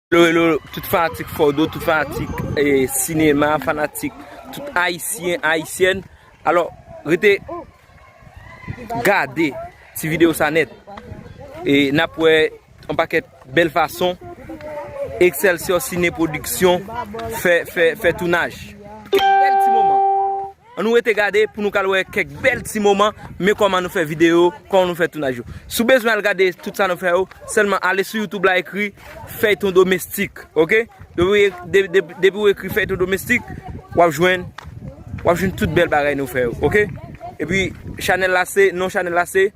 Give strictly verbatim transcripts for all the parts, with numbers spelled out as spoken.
Hello, hello, tout fanatik Fordo, tout fanatik eh, sinema, fanatik tout ayisyen, ayisyèn. Alò, rete gade ti videyo sa nèt. E n ap wè yon pakèt bèl fason Excelsior Ciné Production fè, fè, fè tounaj. Kèk bèl ti moman. Ann nou rete gade pou nou kal wè kèk bèl ti moman, men kòman nou fè videyo, kòman nou fè tounaj yo. Si w bezwen al gade tout sa nou fè yo, sèlman ale sou YouTube la, ekri Fèyton Domestik, oke? Depi w e- de- de- depi w ekri Fèyton Domestik, w ap jwenn, w ap jwenn tout bèl bagay nou fè yo, oke? Epi chanèl la se, non chanèl la se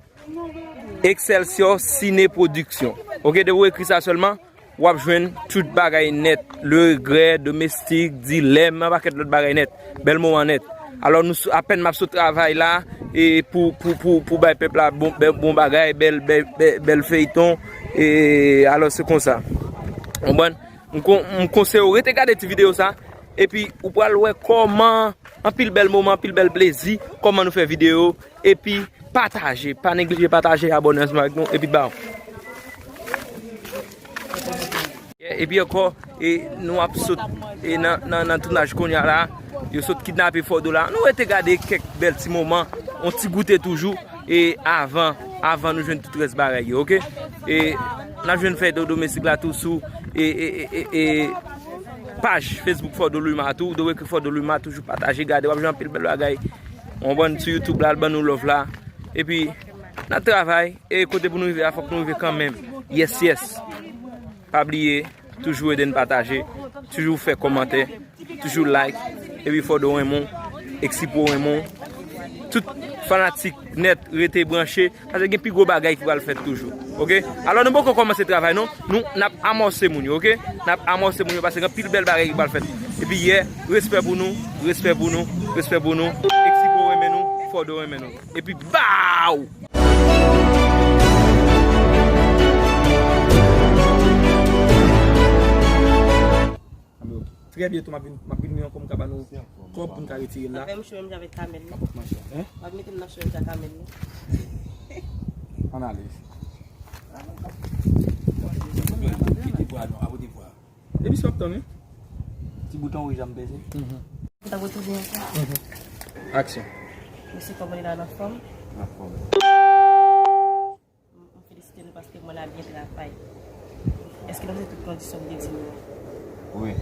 Excelsior Ciné Production. Oke, depi w ekri sa sèlman, w ap jwenn tout bagay nèt. Le Regret, Domestik, Dilèm, yon pakèt lòt bagay nèt. Bèl moman nèt. Alò, nou sou- apèn m ap sot travay la e pou, pou, pou, pou bay pèp la bon, bèl, bon bagay, bèl, bèl, bèl, bèl feyton. E alò, se konsa. Konprann? M kon- m konseye w rete gade ti videyo sa. Epi, ou pral wè kòman anpil bèl moman, anpil bèl plezi, kòman nou fè videyo. Epi, pataje. Pa neglije pataje, abòne ansanm avèk nou. Epi, baw. Epi ankò, e, nou ap sot e nan, nan, nan tounaj kounye a la. Yo sot kidnape Fordo la. Nou rete gade kèk bèl ti moman, yon ti goute toujou. E avan, avan nou jwenn tout rès bagay yo, oke? E n ap jwenn Fèyton Domestik la tou sou e, e, e, e, e paj Facebook Fordo Luma tou. Ou dwe ekri Fordo Luma, toujou pataje, gade, w ap jwenn anpil bèl bagay. Ou konprann, sou YouTube la, al ban nou love la. Epi, n ap travay, e kote pou nou rive a, fòk nou rive kanmenm. Yes, yes. Pa bliye, toujou ede n pataje, toujou fè kòmantè, toujou like, epi Fordo renmen w, Exipo renmen w. Tout fanatik nèt rete branche, paske gen pi gwo bagay ki pral fèt toujou. Oke? Alò, nou poko kòmanse travay, non. Nou, n ap amòse moun yo, oke? N ap amòse moun yo, paske gen anpil bèl bagay ki pral fèt. Epi yè, respè pou nou, respè pou nou, respè pou nou. Exipo renmen nou, Fordo renmen nou. Epi, baw! Trè byento, m ap vin, m ap vin nou ankò, m ka ba nou kòb pou n ka retire l la. Apre m chwe m jan avèk Kamèl, non? Apòt machin. Hein? W ap mete m nan chwe m jan Kamèl, non? Ann ale. Kite vwa nou, apote vwa. Depi si w ap tann, wi. Ti bouton wouj la m peze. Ou ta retounen ankò? Aksyon. Mesye, kòman nou ye la, anfòm? Anfòm. M, m felisite nou paske mwen la byen travay. Èske nou mete tout kondisyon m te di nou yo? Wi.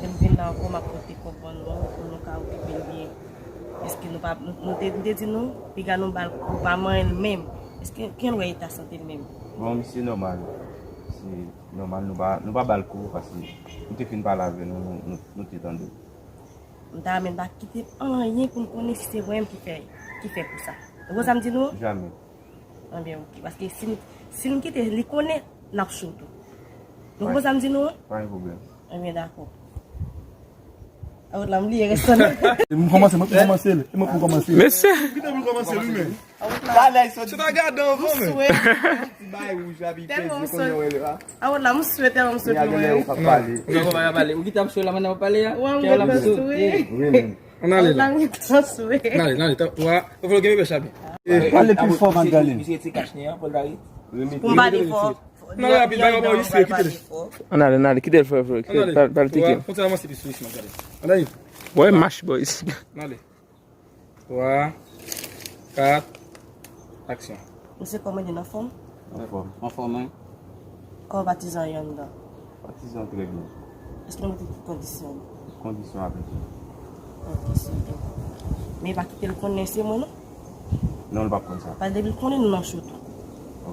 Lè m vin la ankò, m ap pote kòb ban nou an pou nou ka okipe l byen. Èske nou pa, nou, nou te, m te di nou, piga nou ba l kou, pa manyen l menm. Èske, kijan l wè eta sante l menm? Bon, misye nòmal. Misye nòmal, nou pa, nou pa ba l kou, paske nou te fin pale avè nou, nou, nou, nou te tande. M ta renmen pa kite anyen pou m konnen si se mwen menm ki fè, ki fè kou sa. Ou konn sa m di nou? Jamè. Anben, oke. Paske si n, si n kite li konnen, n ap cho tou. Nou konprann sa m di nou an? Pa gen pwoblèm. Anben, dakò. Awòt la, m bliye rès lan. M kòmanse, mwen pou kòmanse l. E mwen pou kòmanse l. Mesye. Kite pou kòmanse l, wi, men. Talè, sot. Chita gade anvan, men. Ti bay wouj la, pi peze, kounye a wè l la. Awòt la, m swete, m swete, mwen. Ou pa pale. Ou pa pale. Ou kite ap sou la, mwen ap pale a. Wè, m gen tan sou, wi. Wi, men. Ann ale la. Ann ale, ann ale. Twa. Ou fè gen bebe chabi. Pale pi fò, Magdalene. Misye ti kach ni an, Paul David. Pou m pale fò. Ann ale rapid, bagay bon, misye, kite l. Ann ale, ann ale, kite l fò, fò, kite l, pa, pa l tike. Kontinye avanse pi sou Magdalene. Ann ale. Wè, match, boys. Ann ale. Twa, kat, aksyon. Mesye, kòman nou ye, anfòm? Anfòm. Anfòm, wi. Kòman patizan yo anndan? Patizan trè byen. Èske nou mete tout kondisyon? Tout kondisyon avèk yo. Ok, se byen. Men pa kite l konnen se mwen, non? Non, l p ap konn sa. Paske depi l konnen nou nan cho tou.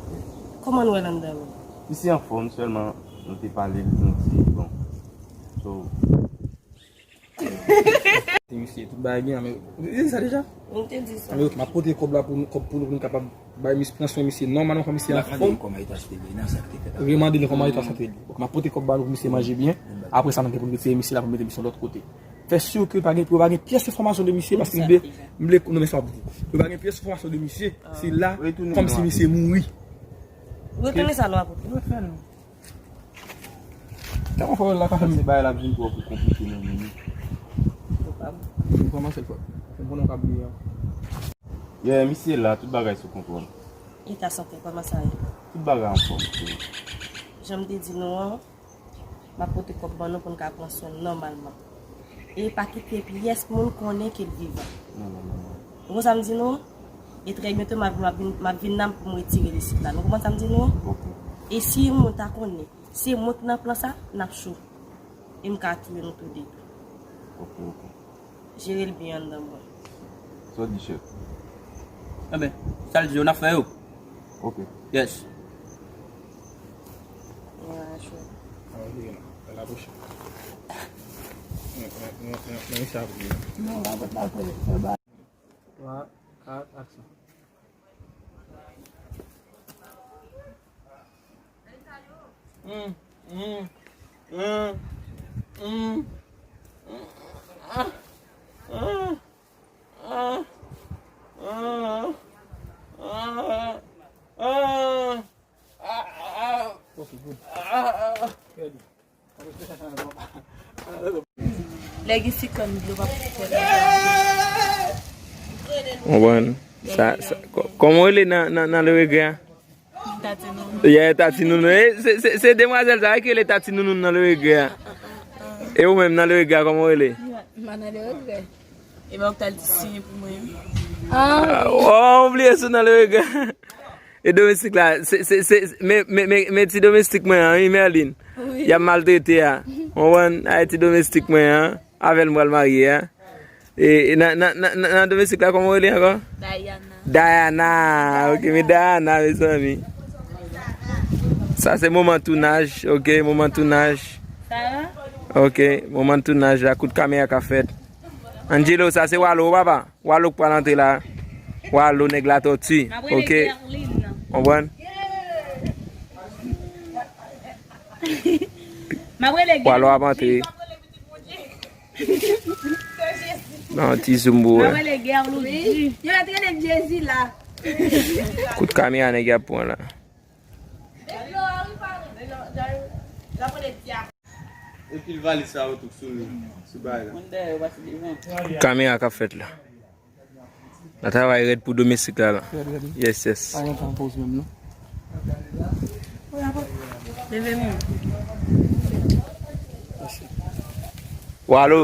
Ok. Kòman nou wè l anndan menm? Misye anfòm, sèlman nou te pale, nou di, bon. So, Ti misye, tout bagay byen, men ou te di sa deja? Ou te di sa. Men ok, m ap pote kòb la pou nou, kòb pou nou, pou nou kapab bay misye, pran swen misye nòmalman, fò misye anfòm. Remande li kòman eta sante li. Ok, m ap pote kòb ba nou pou misye manje byen. Apre sa, nou gen pou nou retire misye la pou mete misye yon lòt kote. Fè si ke pa gen, pou yo pa gen pyès enfòmasyon de misye, paske m vle, m vle, non, men sa w ap di. Pou yo pa gen pyès enfòmasyon de misye, se la, kòmsi misye mouri. Retounen sa nou ap fè nou. Kòman fò la ka fè m se bagay la vin twò pou konplike nan men nou. Ou pa m. Ou kòmanse l fò. Se bon nou ka bliye an. Yeah, misye la, tout bagay sou kontwòl. Eta sante, kòman sa ye? Tout bagay anfòm, cheri. Jan m te di nou an, m ap pote kòb ban nou pou n ka pran swen n nòmalman. E pa kite pyès moun konnen ke l vivan. Non, non, non, non. Ou konn sa m di nou? E trè byento, m ap, m ap vin, m ap vin la pou m retire l isit la. Nou konprann sa m di nou? Ok. E si yon moun ta konnen se mwen ki nan plan sa, n ap cho. E m ka touye nou tou de tou. Ok, ok. Jere l byen anndan mwen. Sa w di, chèf? Enben, sa l di yo, n ap fè yo. Ok. Yes. Twa, kat, aksyon. Lè gen siklòn, dlo pa pou fè. Konprann? Sa, sa, kò-, kòman w rele nan, nan, nan Le Regret a? Tati Nounou. Yeah, Tati Nounou. E, se, se, se demwazèl sa ki rele Tati Nounou nan Le Regret a. E ou menm nan Le Regret a, kòman w rele? M pa nan Le Regret. E ba ou k t al di siyen pou mwen. Ah, oh, m bliye sou nan Le Regret. E domestik la, se, se, se, men, men, men, men ti domestik mwen an, wi, Merlin. Wi. Y ap maltrete a. Konprann? Ay, ti domestik mwen an. Avè l m pral marye a. E, e nan, nan, nan, nan, nan domestik la, kòman w rele ankò? Dayana. Dayana. Ok, men Dayana, mezanmi. Sa se moman tounaj, ok, moman tounaj. Sa va? Ok, moman tounaj la, kout kamera k ap fèt. Angelo, sa se Walo, papa. Walo k pral antre la. Walo, nèg Latòti. Ok. Konprann? Walo ap antre. Nan ti zoom pou wè. Yo mèt rele Jezi la. Kout kamera nèg y ap pran la. Epi l valiz sa yo tou sou li, sou bagay la. Kamera k ap fèt la. N ap travay rèd pou domestik la, la. Rèd, rèd, wi. Yes, yes. Pa gen tan poz menm, non. Leve men. Walo.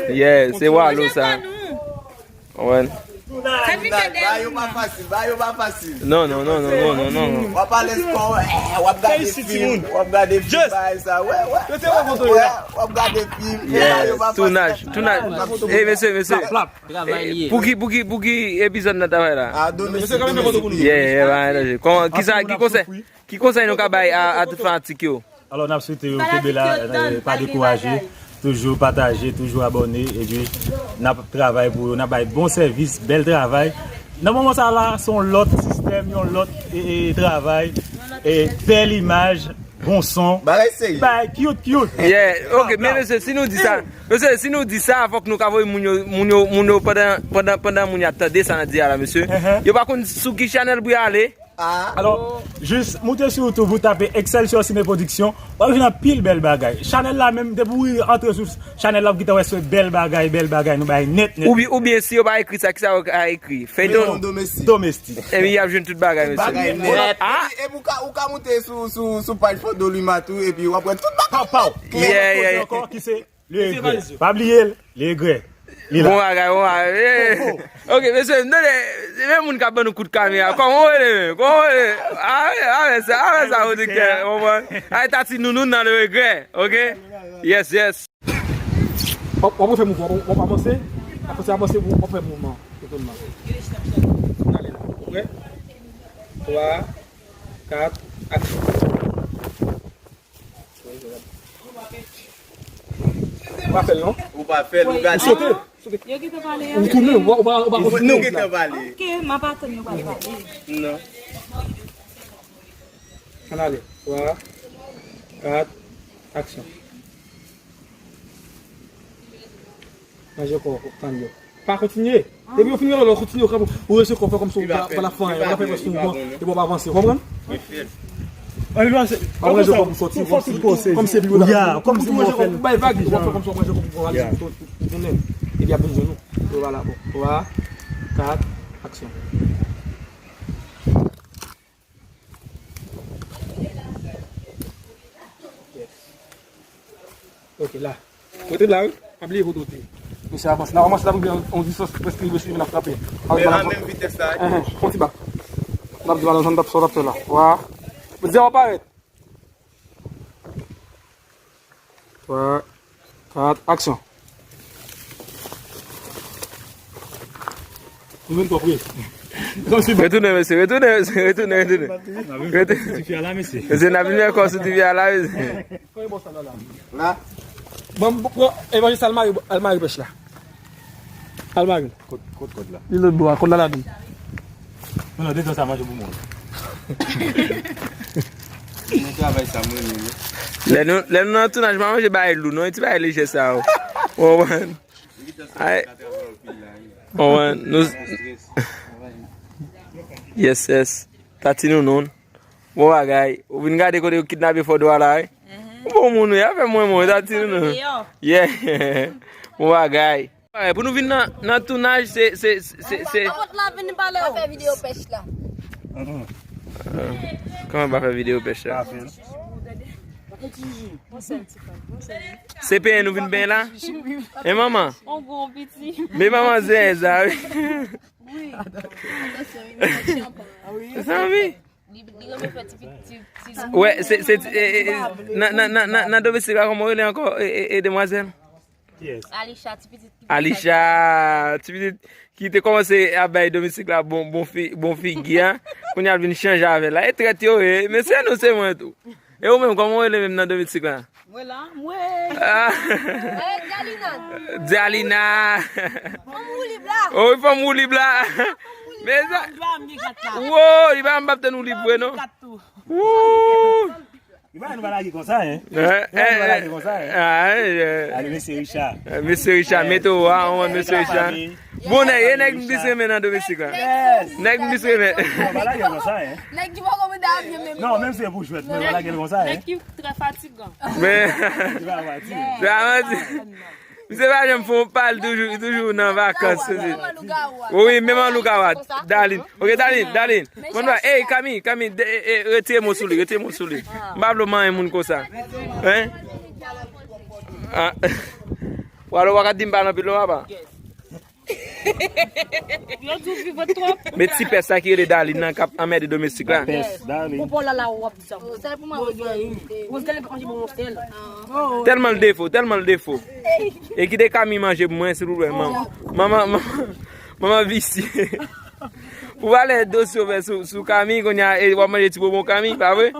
Yeah, se Walo sa. Konprann? Ba yo pa fasil, ba yo pa fasil. Non, non, non. W ap ale spò, eh, w ap gade fim, w ap gade fim, bagay sa. Wè, wè, wè, w ap gade fim. Yes, tounaj, tounaj. Eh, mesye, mesye. Pou ki, pou ki, pou ki epizòd nan travay la? Yeah, yeah, ba, kisa, ki konsèy, ki konsèy nou ka bay a, a tout fanatik yo? Alò, n ap swete yo kenbe la, eh, pa dekouraje, toujou pataje, toujou abòne, epi n ap travay pou yo, n ap bay bon sèvis, bèl travay. Nan moman sa la, se yon lòt sistèm, yon lòt, e, e, travay, e, bèl imaj, bon son. Bagay serye. Bagay cute, cute. Yeah, ok, men mesye, si nou di sa, mesye, si nou di sa, fòk nou ka voye moun yo, moun yo, moun yo pandan, pandan, pandan moun yo ap tande sa n ap di a la, mesye. Yo pa konn sou ki chanèl pou y ale. Alò, jis moute sou YouTube, ou tape Excelsior Ciné Production, w ap jwenn anpil bèl bagay. Chanèl la menm, depi w antre sou chanèl la, w gentan wè se bèl bagay, bèl bagay, nou bay nèt, nèt. Oubyen, oubyen si yo pa ekri sa, kisa yo ka ekri? Feyton? Domestik. Domestik. Epi y ap jwenn tout bagay, mesye. Bagay nèt. Ah! Epi, epi ou ka, ou ka moute sou, sou, sou paj Fodolima tou, epi w ap wè tout bagay nèt, klè. Yeah, yeah, yeah. Ankò, ki se Le Regret. Pa bliye l, Le Regret. Li la. Bon bagay, bon bagay. Eh. Ok, mesye, m tande, se menm moun k ap ban nou kout kamera. Kòman w rele menm? Kòman w rele? Avè, avè sa, avè sa, pwodiktè, w konprann? Ay, Tati Nounou nan Le Regret, ok? Yes, yes. W ap, w ap refè mouvman, w ap, w ap avanse, apre sa avanse, w ap fè mouvman, etonman. N ale la, ou prè? Twa, kat, aksyon. Ou pa fè l non. Ou pa fè l, ou gade. Ou sote, sote. Yo gentan pale. Ou tounen, ou pa, ou pa, ou pa kontinye. Nou gentan pale. Ok, m ap atann yo pral pale. Non. Ann ale. Twa, kat, aksyon. Manje kò, tann yo. Pa kontinye. Depi yo fin rele w, kontinye, ou kanpe, ou rese kò, fè kòmsi ou pa, pa la fè anyen, ou pa fè kòmsi ou bon, epi w ap avanse, ou konprann? Ann avanse. Pa manje kò pou sòti, kòmsi, kòmsi epi ou la, kòmsi ou fè, ou bay vag, ou fè kòmsi w ap manje kò pou ale tounen, epi ap vin jwenn ou, ou pa la, bon, twa, kat, aksyon. Ok, la. Rete la, wi. Pa bliye kote w te ye. Mesye avanse la, avanse la, pou byen on distans prèske rive sou li, n ap frape. Men a menm vitès la, wi. Enhen, fè on ti bak. N ap di Valentine t ap sa w t ap fè la. Wa. Di a w parèt. Twa, kat, aksyon. Nou vin twò pre. Retounen, mesye, retounen, mesye, retounen, retounen. Retounen. Mesye, n ap vin fè kò sou tifi a la, mesye. La. Bon, bon, bon, evanjelis al mare, al mare pèch la. Al mare. Kot, kot kòd la? Li lòt bò a, kòd la ladan. Non, non, detan sa manje pou mwen. Mwen travay sa mwen renmen, wi. Lè nou, lè nou nan tounaj, pa manje bagay lou, non, e ti bagay lejè sa yo. Ou konprann? Ay. Ou konprann? Nou. Yes, yes. Tati nou, non. Bon bagay. Ou vin gade kote yo kidnape Fòdo a la, wi. Ou bon moun, wi. Afè mwen, mwen. Tati nou, non. Yeah. Bon bagay. Pou nou vin nan, nan tounaj, se, se, se, se, se. Fè videyo pèch la. Kòman pa fè videyo pèch la? Se penyen nou vin penyen la? E manman? Men manman zen sa, wi. Zanmi. Wè, se, se, e, e, e, nan, nan, nan, nan, nan domestik la, kòman w rele ankò, e, e, e, demwazèl? Alisha, ti pitit ki te Alisha, ti pitit ki te kòmanse ap bay domestik la bon, bon fi, bon figi a. Kounye a l vin chanje avè l la. E trèt yo ye. Men se nou, se mwen tou. E ou menm, kòman w rele menm nan domestik la? Mwen la, mwen. Ah. Eh, Dialina. Dialina. Fanm woulib la. Oh, wi, fanm woulib la. Men sa. Wo, li pa m p ap tann woulib vre, non. Woo. Li pa nou pa lage konsa, hein? Li pa nou pa lage konsa, hein? Ale, mesye Richard. Mesye Richard, mete w a, on mesye Richard. Bon, nèg, e nèg m plis renmen nan domestik la. Nèg m plis renmen. Nou pa lage konsa, hein? Nèg ki poko mande avyon menm. Non, menm si se pou jwèt, men pa lage l konsa, hein? Nèg ki trè fatigan. Men. Li pa fatigan. Se pa manti. Misye pa janm fè yon pa, li toujou, li toujou nan vakans. Wi, wi, menm an lougawa. Darline. Ok, Darline, Darline. Mwen, ey, Kami, Kami, retire mo sou li, retire mo sou li. M pa vle w manyen moun konsa. Hein? Ah. Ou alò, w pa ka di m pale anpil non, papa. Yo di w vivan twòp. Men ti pès sa ki rele Darline nan k ap anmède domestik la. Pès, Darline. Popo la la w ap di sa. Sa pou mwen. Wòz gade pa manje bon monsèl. Tèlman l defo, tèlman l defo. E kite Kami manje pou mwen, silvouplè, manman. Manman, manman, manman visye. Pou valè dosye w fè sou, sou Kami, kounye a, e w ap manje ti bonbon Kami, pa vre?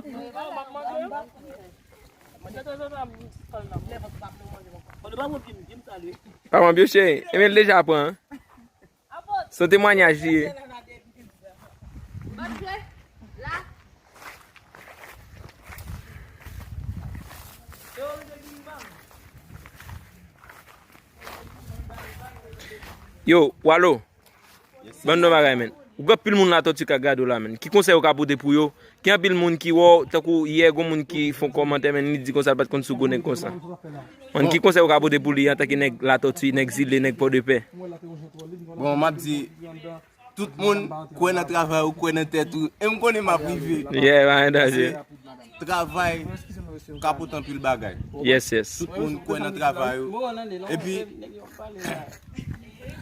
Pa pran byo cheri. Ebyen, l deja pran. Se yon temwanyaj li ye. Yo, Walo. Ban m yon bagay, menn. Ou gen anpil moun Latòti k ap gade w la, menn. Ki konsèy ou ka pote pou yo? Gen anpil moun ki wè w, tankou yè, gon moun ki fè yon kòmantè, menn, li di konsa, l pa t konn si w gwo nèg konsa. Menn, ki konsèy ou ka pote pou li antanke nèg Latòti, nèg Zile, nèg Pòdepè? Bon, m ap di, tout moun kwè nan travay ou, kwè nan tèt ou. E m konnen m ap rive. Yeah, pa gen danje. Travay ka pote anpil bagay. Yes, yes. Tout moun kwè nan travay ou. Epi,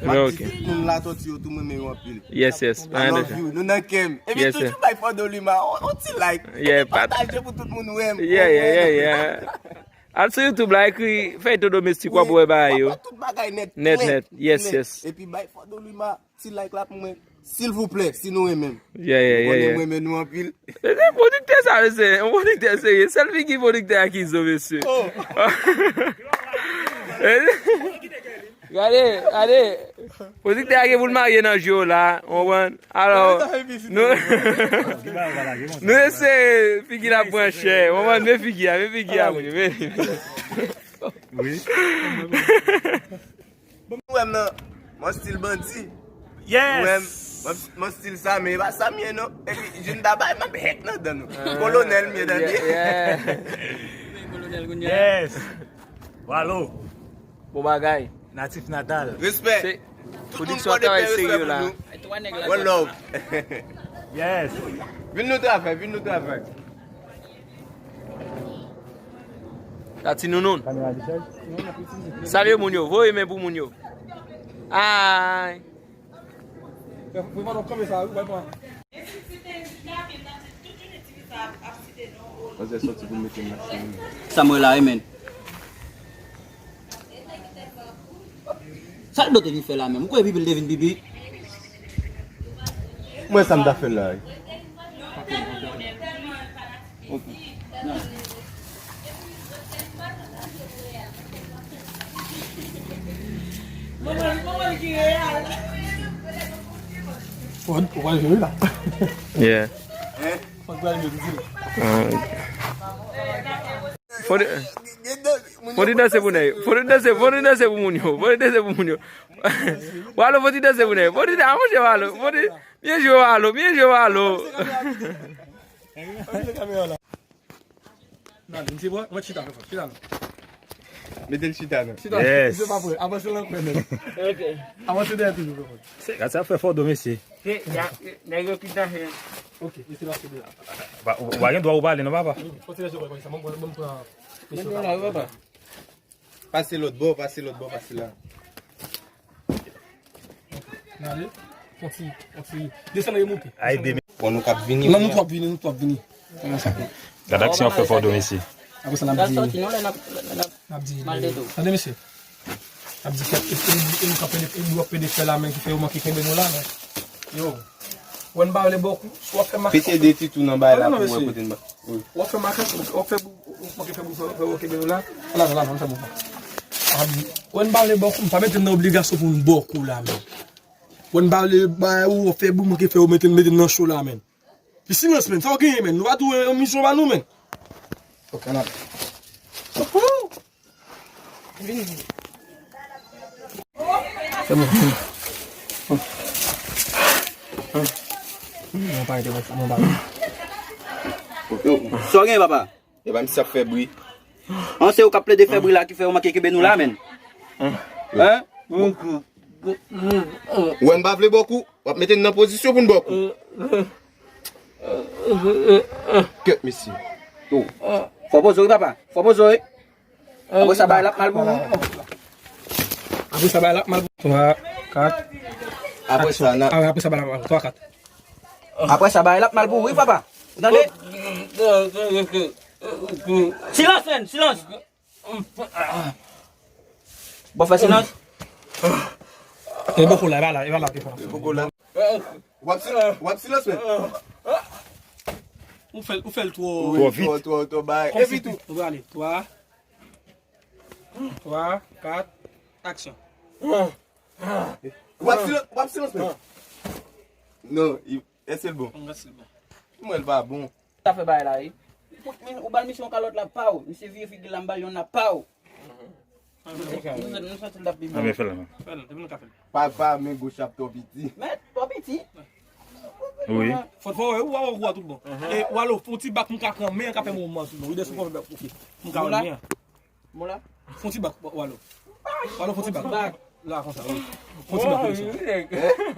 m ap di tout moun Latòti yo tou, m renmen yo anpil. Yes, yes. I love you. Nou nan kè m. Epi toujou bay Fòdo Lima on, on ti like. Epi pataje pou tout moun wè m. Yeah, yeah, yeah, yeah. Al sou YouTube la, ekri Feyton Domestik, w ap wè bagay yo. W ap wè tout bagay nèt, nèt, nèt. Yes, yes. Epi bay Fòdo Lima ti like la pou mwen, silvouplè, si nou renmen m. Yeah, yeah, yeah, yeah. Ou konnen m renmen nou anpil. E se pwodiktè sa, mesye, yon pwodiktè serye. Sèl figi pwodiktè a ki zo, mesye. Oh. Gade, gade. Pwodiktè a gen pou l marye nan jou la, w konprann? Alò, nou, nou eseye figi l ap pran chè, w konprann? Men figi a, men figi a, moun yo, men. Wi. Bon, nou wè m nan, mwen stil bandi. Yes. Nou wè m, mwen, mwen stil sa, men e pa sa m ye non. Epi, Junda bay, mwen hèk nan dan nou. Kolonèl m ye, tande. Yeah, yeah. Kolonèl Gounya. Yes. Walo. Bon bagay. Natif natal. Respè. Tout moun Pòdepè, respè pou nou. One love. Yes. Vin nou travay, vin nou travay. Sa ti nounoun. Salye moun yo, voye men pou moun yo. Ay. Sa mwen la, amen. Sa l dwe te vin fè la menm? Ou kwè pipi l te vin pipi? Mwen sa m ta fè la wi. Ou pral jwe wi la. Yeah. Fò n pral jwe wi la. Ah, ok. Fò n, fò n danse pou nèg yo. Fò n danse, fò n danse pou moun yo. Fò n danse pou moun yo. Walo, fò n danse pou nèg yo. Fò n danse, a monchè Walo. Fò n, byen jwe Walo, byen jwe Walo. Nan, misye bò, mwen chita, chita nan. Mete l chita nan. Chita. Yes. Misye pa prè. Avanse nan kwen nèt. Ok. Avanse dèyè toujou, frè. Se, gad sa fè fò do mesye. Se, ya, nèg yo ki danse. Ok, mesye pase de la. Ba, ou, ou pa gen dwa ou pale non, papa. Kontinye jwe konsa, mwen, mwen, mwen pran. Mete la, papa. Pase lòt bò, pase lòt bò, pase la. N ale, fon ti, fon ti, desann e monte. Ay, demen. Bon, nou k ap vini. Non, nou tou ap vini, nou tou ap vini. Gad aksyon ap fè fò do mesye. Apre sa, n ap di. N ap di. Tande, mesye. N ap di, kèk, e, e, e, nou k ap pede, e, nou ap pede fè la, men ki fè yo manke kenbe nou la, men. Yo. Wè n ba yo le bò kou, si w ap fè makak. Pete de ti tou nan bay la pou wè kote n ba. Wi. W ap fè makak, w ap fè bou, w ap fè bou, fè, fè, fè, la, la, la, la, fè bou. A di, wè n ba le bò kou, m pa mete n nan obligasyon pou n bò kou la, men. Wè n ba le bay ou, w ap fè bou, manke fè ou mete n, mete n nan cho la, men. Pi silans, men, sa w genyen, men. Nou pa tou yon misyon ba nou, men. Ok, n ale. Vini. Se bon. Bon, pa rete, bon, pa rete. Sa w gen, papa? E pa misye ap fè bri. An, se ou k ap plede fè bri la ki fè yo manke kenbe nou la, menn. Hein? Wè n pa vle bò kou, w ap mete n nan pozisyon pou n bò kou. Kèt, mesye. Fò poze w wi, papa. Fò poze w wi. Apre sa, bagay la ap mal pou ou. Apre sa, bagay la ap mal pou ou. Twa, kat. Apre sa, n a... Apre sa, bagay la ap mal pou ou. Twa, kat. Apre sa, bagay la ap mal pou ou, wi, papa. Ou tande? Silans, menn, silans. Bon, fè silans. E bò kou la, e pa la, e pa la, e pa la. E bò kou la. W ap si-, w ap silans, menn. Ou fè l, ou fè l twò... Twò vit. Twò, twò, twò bay. Epi tou. Ou prale. Twa, twa, kat, aksyon. W ap silans, w ap silans, menn. Non, èske l bon? Èske l bon? Mwen, l pa bon. Sa fè bagay la, wi. Ou ba l misye yon kalòt la pa w. Misye vire figi l la, m ba l yon la pa w. Nou santi, nou santi l t ap pi byen. Anben, fè l la. Fè l, depi nou ka fè l. Papa, men goch ap twò piti. Men, twò piti. Wi. Fò, fò, ou a, ou a tout bon. E, Walo, fè yon ti bak, m ka pran men an, ka fè mouvman sou nou. Wi, desann, fò, ok. M ka wè men an. Bon la. Fè yon ti bak, Walo. Walo, fè yon ti bak. La, konsa, wi. Fè yon ti bak, Wilson. Fè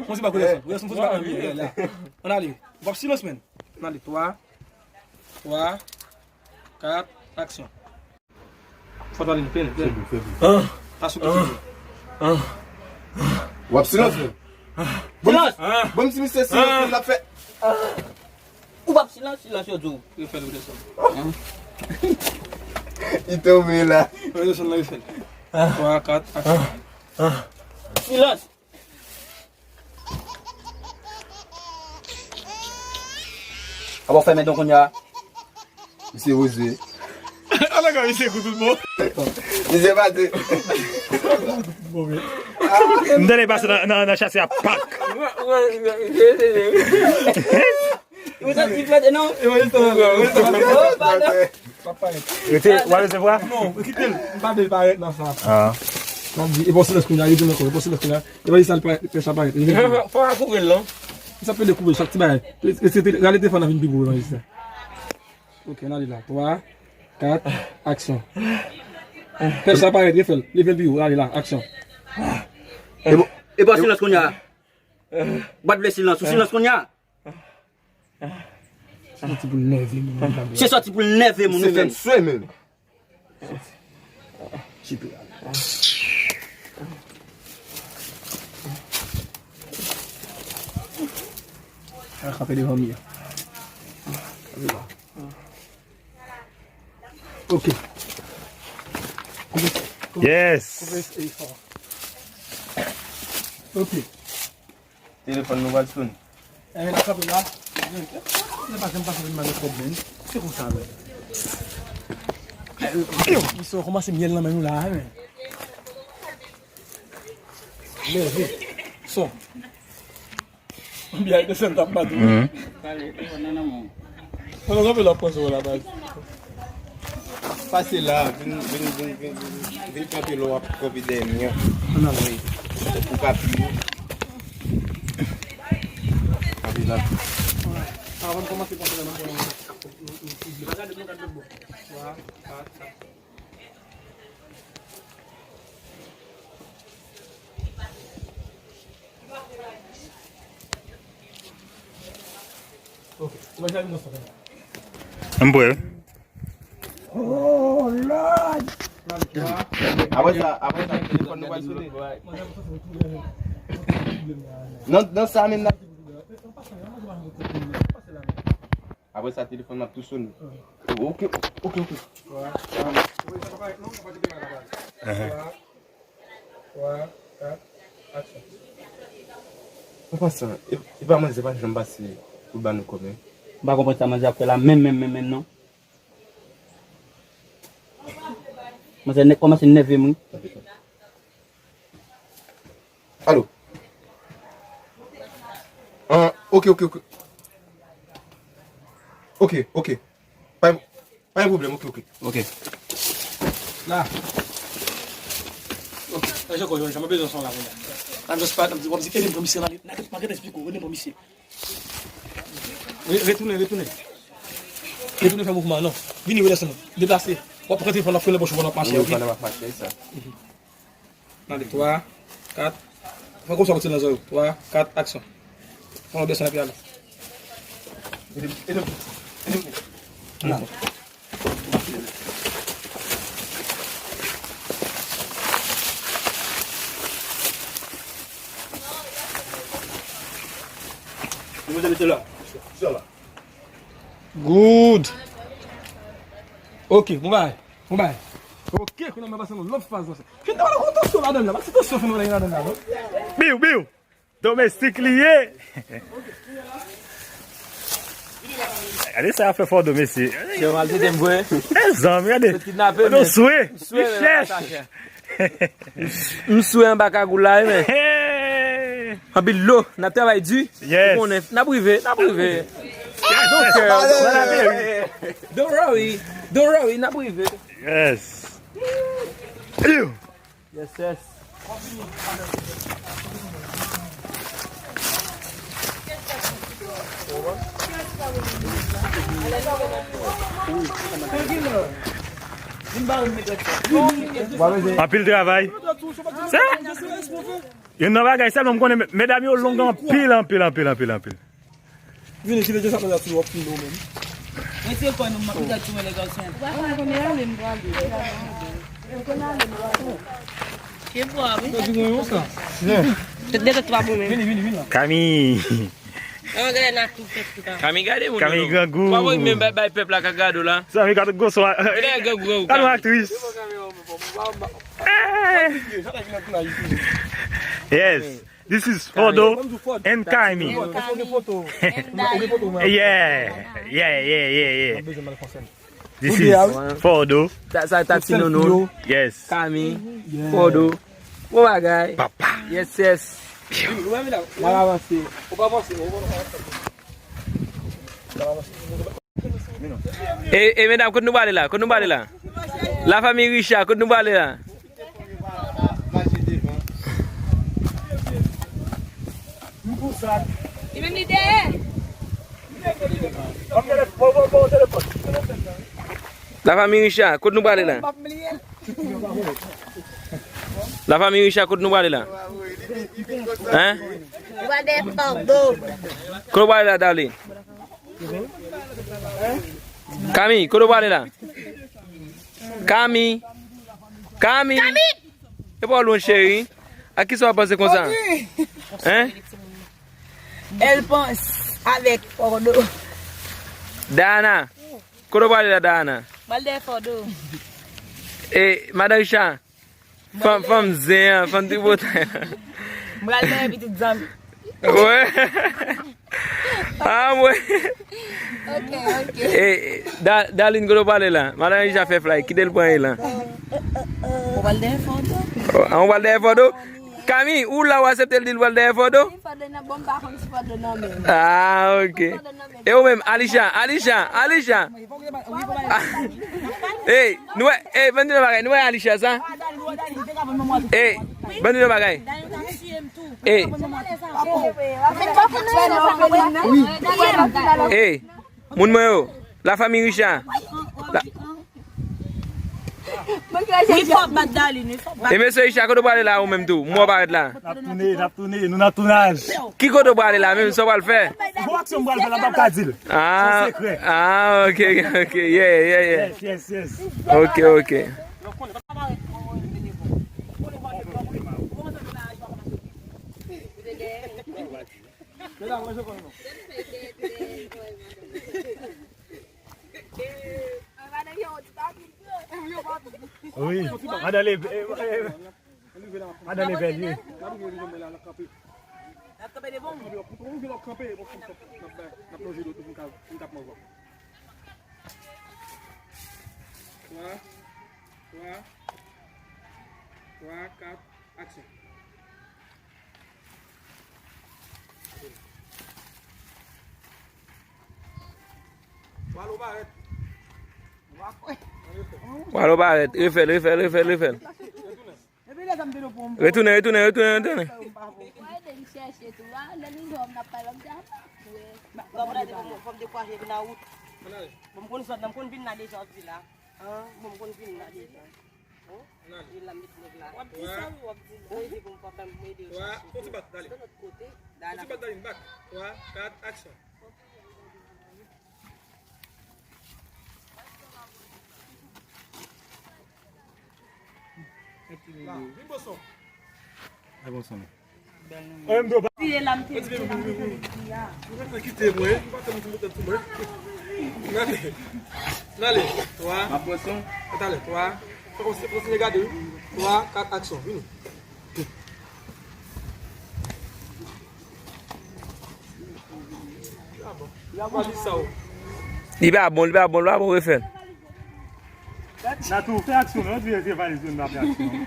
yon ti bak, Wilson. Wilson, fè yon ti bak, wi, la. Ann ale. W ap silans, menn. Ann ale. Twa, twa, kat, aksyon. Fò w ale, plen, plen. Fè bri, fè bri. Pa sou piti. W ap silans, menn. Silans! Bon, ti misye silans, l ap fè. Ou p ap silans, silans yo di w. Yo fè l desann. Li tonbe la. Yo desann la, yo fè l. Twa, kat, aksyon. Silans! Apa w fèmen don kounye a? Misye poze. Ala ka misye kou tout bon. Misye pati. M tande pase nan, nan, nan chase a pak. Ou santi flate, non? Oh, padon. Rete, w a resevwa? Non, kite l. M pa vle l parèt nan sa. Ah. M ap di, e bon silans kounye a, rete nan kò, e bon silans kounye a. E pa di sa l parèt, fè sa parèt. Fò a koupe l, non? Sa pede koupe chak ti bagay. Rete, rale telefòn nan vin pi gwo nan listwa. Ok, n ale la. Twa, kat, aksyon. Fè sa parèt, refè l. Leve l pi wo, ale la, aksyon. E bon, e bon silans kounye a. Ou pa t vle silans, ou silans kounye a. Se sòti pou l nève moun. Se sòti pou l nève moun, wi, menm. Se fè m swe, menm. Sipriyan. Al kanpe devan mi an. Kanpe la. Ok. Koupe, koupe, yes. Koupe e fò. Ok. Telefòn nou pral sone. Eh, n ap kanpe la. Nèg pa janm pase pou n ba nou kòb, men. Se konsa, men. Misye kòmanse myèl nan men nou la, men. Leve. Son. Byen, desann t ap bat ou. Mhm. Pandan kanpe la, pran sou la, baz. Pase la, vin, vin, vin, vin, vin, vin kanpe lè w ap kanpe dèyè mi an. Wi. Pou pa pi. Kanpe la. Avan n kòmanse panse la, nan bon. Ok. Ou pa janm nan sa. M prè. Oh, Lord! Apre sa, apre sa, telefòn nou pral sone. Nan, nan sa menm nan. Apre sa, telefòn nan ap tou sone. Ok, ok, ok. Ehe. An pasan, e, e pa manzè pa janm pase pou l ba nou kòb, men. M pa konprann sa manzè ap fè la, menm, menm, menm, menm, non. Manzè nèk kòmanse nève m, wi. Alo. Ah, ok, ok, ok. Ok, ok. Pa, pa gen pwoblèm, ok, ok. Ok. La. Ok. Lajan kò Jòn Jan, mwen bezwen sa la kounye a. N ap just pa, n ap di, w ap di, ede m pran misye nan li. N a, n a, n a, esplike w, ede m pran misye. Re-, retounen, retounen. Retounen fè mouvman, non. Vini, redesann. Deplase. W ap pran telefòn, w ap fouye nan pòch ou pandan w ap mache, ok? Wi, pandan m ap mache, sa. Mhm. N ale, twa, kat. Fè konsa, w tire nan zòrèy ou. Twa, kat, aksyon. Fè w desann epi ale. Ede m, ede m, ede m. Nan. Good. Ok, bon bagay. Bon bagay. Ok, kounye a m pase nan lòt faz la. Ki ta wè konn tansyon ladan la, pa ti tansyon fè nou ladan la, non? Biw, biw. Domestik li ye. Gade sa y ap fè Fòdo, mesye. Se maltrete m vre. Mezanmi, gade. Fòdo swe. Li chèch. M swe anba kagoul la, wi, men. Anpil dlo, n ap travay di. Yes. Ou konnen, n ap rive, n ap rive. Donk, euh, don't worry, don't worry, n ap rive. Yes. Yes, yes. Anpil travay. Sa? Youn nan bagay sèlman m konnen, medam yo long anpil, anpil, anpil, anpil, anpil. Vini, si le Dye sa, sa tou w ap filme ou menm. Retire kò nou, m ap gad sou mwen, lè gason. Ou pa konnen ale, m prale. Ou konnen ale, m prale. Ke bwa, wi. Sa di mwen yon sa. Tout de tout pa bon menm. Vini, vini, vini la. Kami. An, gade nan tout tèt tout a. Kami, gade moun yo. Kami grangou. Pa voye men bay, bay pèp la ka gade w la. Sa, mi gade gwo son. Gade grangou, grangou. Gade yon aktris. Yes. This is Fòdo and Kami. Yeah, yeah, yeah, yeah. This is Fòdo. Sa, sa, ta ti nounou. Yes. Kami. Fòdo. Bon bagay. Papa. Yes, yes. N ap avanse. E, e, medam, kote nou prale la? Kote nou prale la? Lafanmi Richard, kote nou prale la? Li menm li dèyè. Lafanmi Richard, kote nou prale la? Lafanmi Richard, kote nou prale la? Hein? Kote nou prale la, darling? Kami, kote w prale la? Kami. Kami! Kami! E pa w lwen, cheri. A kisa w ap panse konsa? Hein? Elle pense avec Fordo. Dana. Kote w prale la, Dana? Pral dèyè Fordo. E, Madan Richard. Fanm, fanm zen an, fanm tripotay an. M pral dèyè pitit zanmi. Wè. Ah, mwen. Ok, ok. E, Da-, Darline, kote w prale la? Madan Richard fè fly, kite l pran elan. Ou pral dèyè Fordo? An, ou pral dèyè Fordo? Kami, ou la ou aksepte l di l pral dèyè Fordo? Fòdè nan bon, m pa konn si Fòdè nan men. Ah, ok. E ou menm, Alisha, Alisha, Alisha. Ey, nou wè, ey, ban m di nou bagay, nou wè Alisha sa? Ey, ban m di nou bagay. Ey, ey, moun mwen yo, la famille Richard. La, Wi, fò bat Darline, wi, fò bat. E mesye Richard, kote w prale la ou menm tou? M wè w parèt la. N ap tounen, n ap tounen, nou nan tounaj. Ki kote w prale la menm, sa w pral fè? Gwo aksyon m pral fè la, m p ap ka di l. Ah, se yon sekrè. Ah, ok, ok, yeah, yeah, yeah. Yes, yes, yes. Ok, ok. Wi, madan leve, eh, eh, madan leve, wi. N ap rive rive mwen la, n ap kanpe. N ap kanpe devan. N ap rive, n ap kanpe, bon, n ap, n ap lonje do tou pou n ka, pou n ka pran vwa. Twa, twa, twa, kat, aksyon. Pwalo parèt. Pwalo parèt. Refè l, refè l, refè l, refè l. Retounen, retounen, retounen, retounen. Bon, m konn zòn nan, m konn vin la deja, w ap di la. An, bon, m konn vin la deja. An, vin la, m met nèg la. W ap di sa, wi, w ap di la. Mwen ede pou m pa fè m ede yo chache. Fon ti bat, dale. De lòt kote. Fon ti bat, dale, bat. Twa, kat, aksyon. La, vin bò sa. Ay, bon, sa. Mwen m do pa. Vire la, m te di la, m te di a. Ou pa fè kite mwen, ou pa fè m kite sou mwen. N ale. N ale. Twa. M ap pran son. Talè, twa. Fè kontinye, kontinye gade, wi. Twa, kat, aksyon. Vini. Li pa bon, li pa bon, li pa bon, refè l. Natou, fè aksyon, non, di se valiz nou, n ap fè aksyon.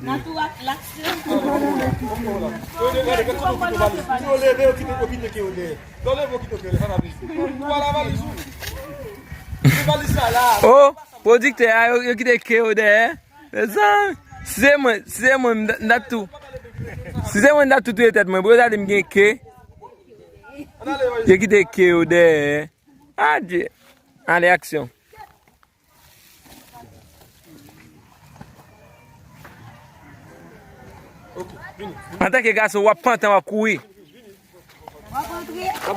Natou ak laksyon. Yo leve, yo kite, yo kite ke yo dèyè. Yo leve, yo kite ke yo dèyè, sa n ap di. Ou pa la valiz ou. Se valiz sa la. Oh, pwodiktè a, yo, yo kite ke yo dèyè. Mezanmi, si se mwen, si se mwen, m t ap tou. Si se mwen, m t ap tou touye tèt mwen. Pou yo ta di m gen ke. Yo kite ke yo dèyè. Adye. Ale, aksyon. Antanke gason, w ap pantan, w ap kouri. W ap di, w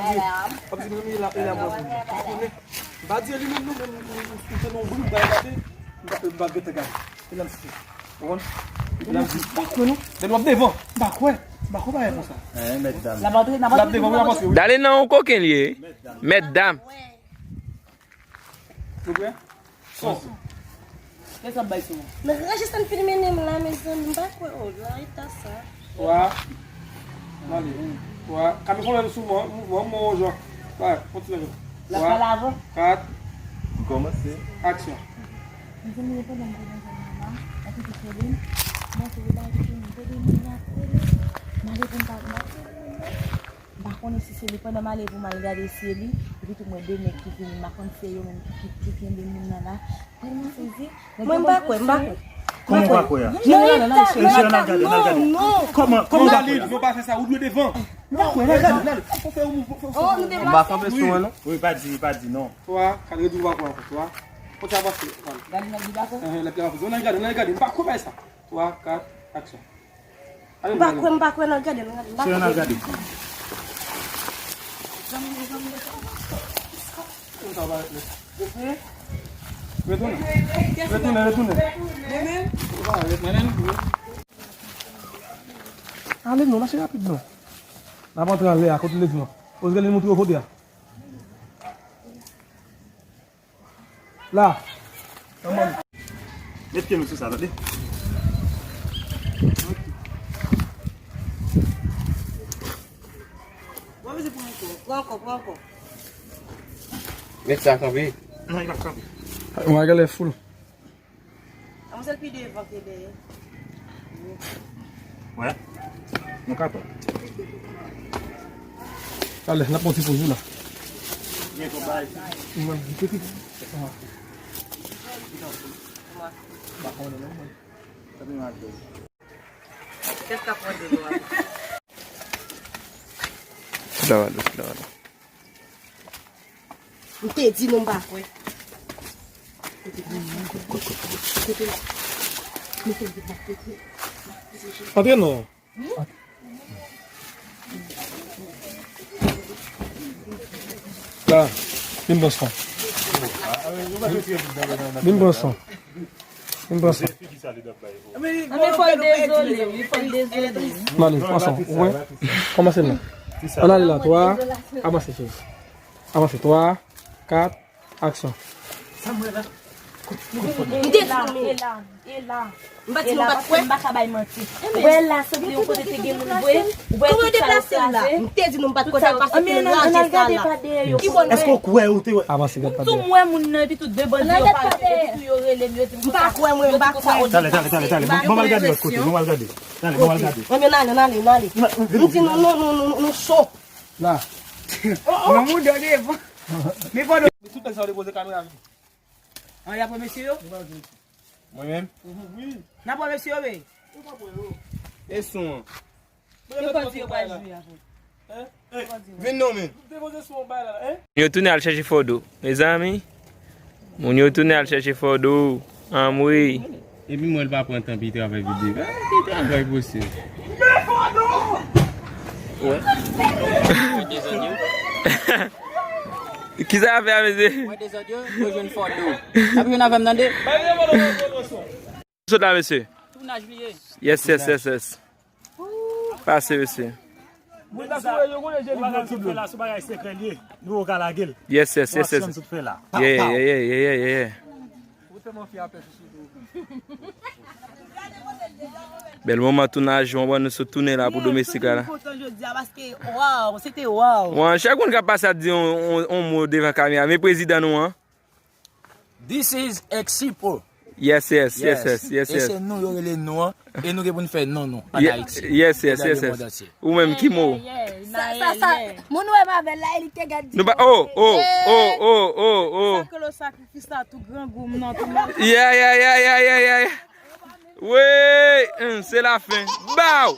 ap di, menm e la, e la, mwen, mwen konnen. M pa di li menm, non, men m, m, m, m tande yon bri, m pa gade, m pa, m pa gentan gade. E la m site. Ou konprann? E la m di, fòk mwen, non. Lè w ap devan. M pa kwè. M pa kwè bagay konsa. Eh, mèt dam. L ap antre, n ap antre. L ap devan, wi, l ap antre, wi. Dale nan yon kokenn li ye. Mèt dam. Nou prè? Son. Kè sa bay son. Men ranje sa n fin mennen m la, mezanmi, m pa kwè, oh, nan eta sa. Twa. N ale. Twa. Kami fè yon lè sou mwen, mouvman, mwen, jan. Bay, kontinye. L ap pale avan. Twa, kat. M kòmanse. Aksyon. Mezanmi, yo pandan m te nan zòn nan la, epi te rele m, mwen te rele, epi m te rele, m ap rele. M ale pou m pa, m ap rele moun nan. M pa konnen si se li, pandan m ale pou m al gade si se li, epi tou m wè de nèg ki vini, m pa konn si se yo menm ki, ki, ki kenbe moun nan la. Tèlman sezi. Mwen m pa kwè, m pa kwè. Kòman w pa kwè a? Mesye, n al gade, n al gade. Kòman, kòman w pa kwè a? Non, pa fè sa, ou dwe devan. M pa kwè, n al gade, n al. Fò fè yon mouvman, fò, fò, fò. M pa kanpe sou mwen, non. Wi, pa di, pa di, non. Twa, kat, redi ou pa kwè ankò, twa. Fò ti avanse, Dali n ap di dakò. Enhen, l ap avanse. N al gade, n al gade, m pa kwè bagay sa. Twa, kat, aksyon. M pa kwè, m pa kwè, n al gade, n al gade, m pa kwè. N al gade. Retounen. Retounen, retounen. Mwen menm? Ale non, mache rapid non. N ap antre anlè a, kote l di non. Osgèlin moutre yo kote a. La. Met pye nou sou sa, tande. Pran ankò, pran ankò, pran ankò. Met sa kanpe. Non, li p ap kanpe. Mwen genlè foul. Manzè pi devan ke dèyè. Wè. Nou kapab. Talè, n ap pran ti poz wi la. Mwen, m te pi. Kèt k ap pran dlo a. Sou la, sou la. M te di nou m pa kwè. Antre non. La, vin pran son. Vin pran son. Vin pran son. Anben fò l dezole, wi, fò l dezole. Mali, pran son. Ou wè? Kòmanse non. Ann ale la, twa. Avanse, cheri. Avanse, twa, kat, aksyon. Sa m wè la? M te di nou, e la, e la. M pa di nou pa t kwè. M pa ka bay manti. Wè la, se yon kote te gen moun vre. Ou wè tout sa yo kraze. M te di nou m pa t kwè, sa pase te raje sa la. Èske w kwè ou te wè? Avanse, gad pa dèyè. Tou m wè moun nan, epi tout de bandi yo pase, epi tou yo rele m, yo di m konsa. M pa kwè, mwen, m pa kwè. Talè, talè, talè, talè. Bon, bon, m al gade lòt kote, bon, m al gade. Talè, bon, m al gade. Ann ale, ann ale, ann ale. M di nou, nou, nou, nou, nou cho. La. Oh, oh. Nan mouda devan. Men pandan. Men tout nèg sa yo depoze kamera vini. An, y ap wè mesye yo? Mwen menm? Wi. N ap wè mesye yo, wi. E son an. Yo pa di yo pral jwe avè. Hein? Vin non men. Depoze son bay la, hein? Yo tounen al chèche Fòdo. Mezanmi. Moun yo tounen al chèche Fòdo. Anmwey. Epi mwen l pa pran tan pou l travay videyo. Ah, ki travay posib. Wè. Kisa y ap fè a, mesye? Mwen dezòd yo, yo jwenn Fòdo. N ap jwenn avè m, tande? Sot la, mesye. Tounaj li ye. Yes, yes, yes, yes. Pase, mesye. Moun ta sou yo konnen Jeli. Ou pa ka tout fè la, sou bagay sekrè li ye. Nou ka lage l. Yes, yes, yes, yes. Tout fè la. Yeah, yeah, yeah, yeah, yeah, yeah. Ou tèlman fè apè sou sou. Bèl moman tounaj, mwen wè nou sot tounen la pou domestik la. Mwen kontan jodi a paske, waw, se te waw. Wan, chak moun k ap pase ap di yon, yon, yon mo devan kamera, men prezidan nou an. This is Exipo. Yes, yes, yes, yes, yes, yes. E se nou yo rele nou an, e nou gen pou n fè non nou an Ayiti. Yes, yes, yes, yes. Ou menm ki mo? Sa, sa, sa, moun wè m avè l la, e li te gad di. Nou pa, oh, oh, oh, oh, oh, oh. Sa ke lo sakrifis la, tou grangou m nan, tou mò. Yeah, yeah, yeah, yeah, yeah, yeah. Wi, hum, se lafen. Baw!